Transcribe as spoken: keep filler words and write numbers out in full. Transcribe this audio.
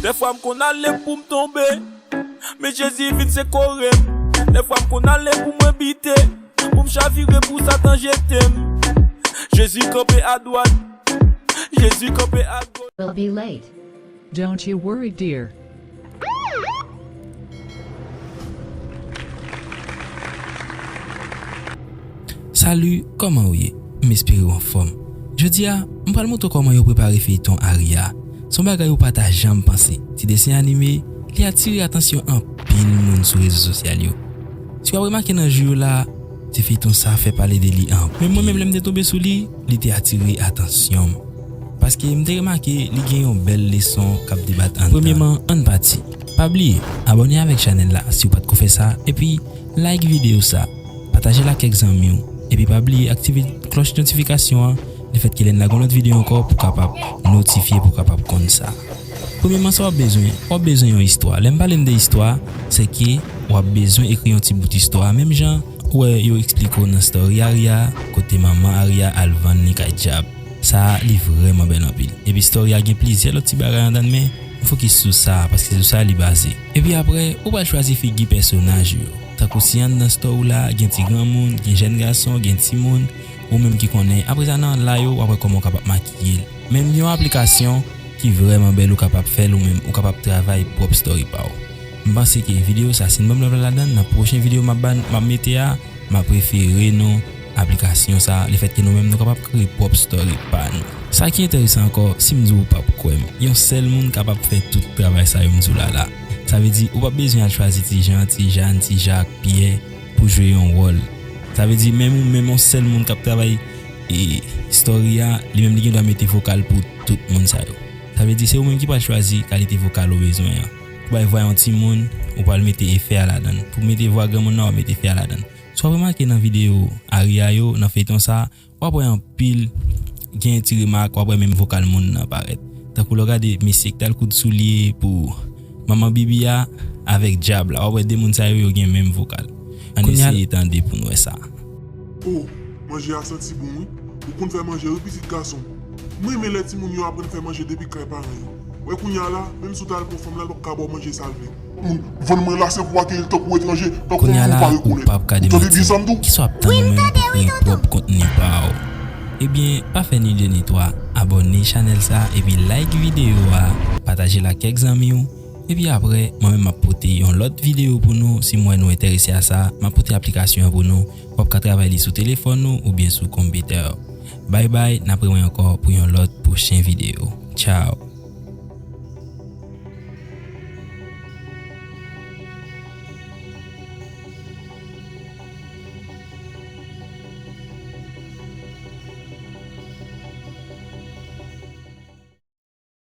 Dèfwa m konn ale pou m tonbe, men Jezi vin sekore m. Dèfwa m konn ale pou mwen bite, pou m chavire pou Satan jete m. Jezi kanpe adwat, Jezi kanpe agoch. Will be late. Don't you worry, dear. Salut, kòman ou ye? M espere w anfòm. Jodi a, m pral montre w kòman yo prepare feyton Aria. Se yon bagay ou pa ta janm panse. Ti desen anime, li atire atansyon anpil moun sou rezo sosyal yo. Si w ap remake nan jou yo la, ti feyton sa fè pale de li anpil. Men mwen menm lè m te tonbe sou li, li te atire atansyon m. Paske m te remake li gen yon bèl leson k ap debat anndan. Premyeman, ann pati. Pa bliye, abòne avèk chanèl la si w pa t ko fè sa, epi like videyo sa, pataje l ak kèk zanmi w, epi pa bliye aktive klòch notifikasyon an, lefètke lè n lage yon lòt videyo ankò pou w kapab notifye, pou w kapab konn sa. Premyeman, sa w ap bezwen, w ap bezwen yon istwa. Lè m pale n de istwa, se ke w ap bezwen ekri yon ti bout istwa, menm jan ou wè yo eksplike w nan story Aria, kote manman Aria al vann li kay dyab. Sa a, li vrèman bèl anpil. Epi story a gen plizyè lòt ti bagay anndan l, men m fokis sou sa a, paske sou sa a li baze. Epi apre, ou pral chwazi figi pèsonaj ou yo. Tankou si anndan story w la, gen ti granmoun, gen jèn gason, gen timoun, ou menm ki konnen. Apre sa, nan la yo, w ap wè kòman w kapab makiye l. Menm yon aplikasyon ki vrèman bèl, ou kapab fè l ou menm, ou kapab travay pwòp story pa w. M panse ke videyo sa, si n ban m love la ladan l, nan pwochen videyo m ap ba n, m ap mete a, m ap refere nou aplikasyon sa, lefètke nou menm nou kapab kreye pwòp story pa nou. Sa ki enteresan ankò, si m di w ou p ap kwè m, yon sèl moun kapab fè tout travay sa yo m di w la la. Sa vle di, ou p ap bezwen al chwazi ti Jan, ti Jan, ti Jak, Pyè pou jwe yon wòl. Sa vle di, menm ou menm yon sèl moun k ap travay e story a, li menm li gen dwa mete vokal pou tout moun sa yo. Sa vle di, se ou menm ki pral chwazi kalite vokal ou bezwen an. Pou bay vwa yon timoun, ou pral mete efè a ladan l. Pou mete vwa granmoun nan, w ap mete efè a ladan l. Si w ap remake nan videyo Aria yo, nan feyton sa, w ap wè anpil gen ti remak, w ap wè menm vokal moun nan parèt. Tankou lè w gade mesye k t al koud soulye pou manman Bibi a avèk dyab la, w ap wè de moun sa yo, yo gen menm vokal. Ann eseye tande pou n wè sa. O, manje a santi bon wi. Ou konn fè manje wi pitit gason m. M renmen lè timoun yo aprann fè manje depi kay paran yo. Wè kounye a la, menm si w ta al pran fanm la, l p ap ka ba w manje sa l vle. Moun vann mwen la se pou w akeyi l tankou etranje, tankou yon moun ou pa rekonèt. Ou tande byen sa m di w? Kisa w ap tann ou menm pou kreye pwòp kontni pa w? Ebyen, pa fè ni de ni twa, abòne chanèl sa epi like videyo a, pataje l ak kèk zanmi w. Epi apre, mwen menm m ap pote yon lòt videyo pou nou, si m wè nou enterese a sa, m ap pote aplikasyon an pou nou, w ap ka travay li sou telefòn ou oubyen sou konpitè. Bay bay, n ap rewè ankò pou yon lòt pwochen videyo. Tchao!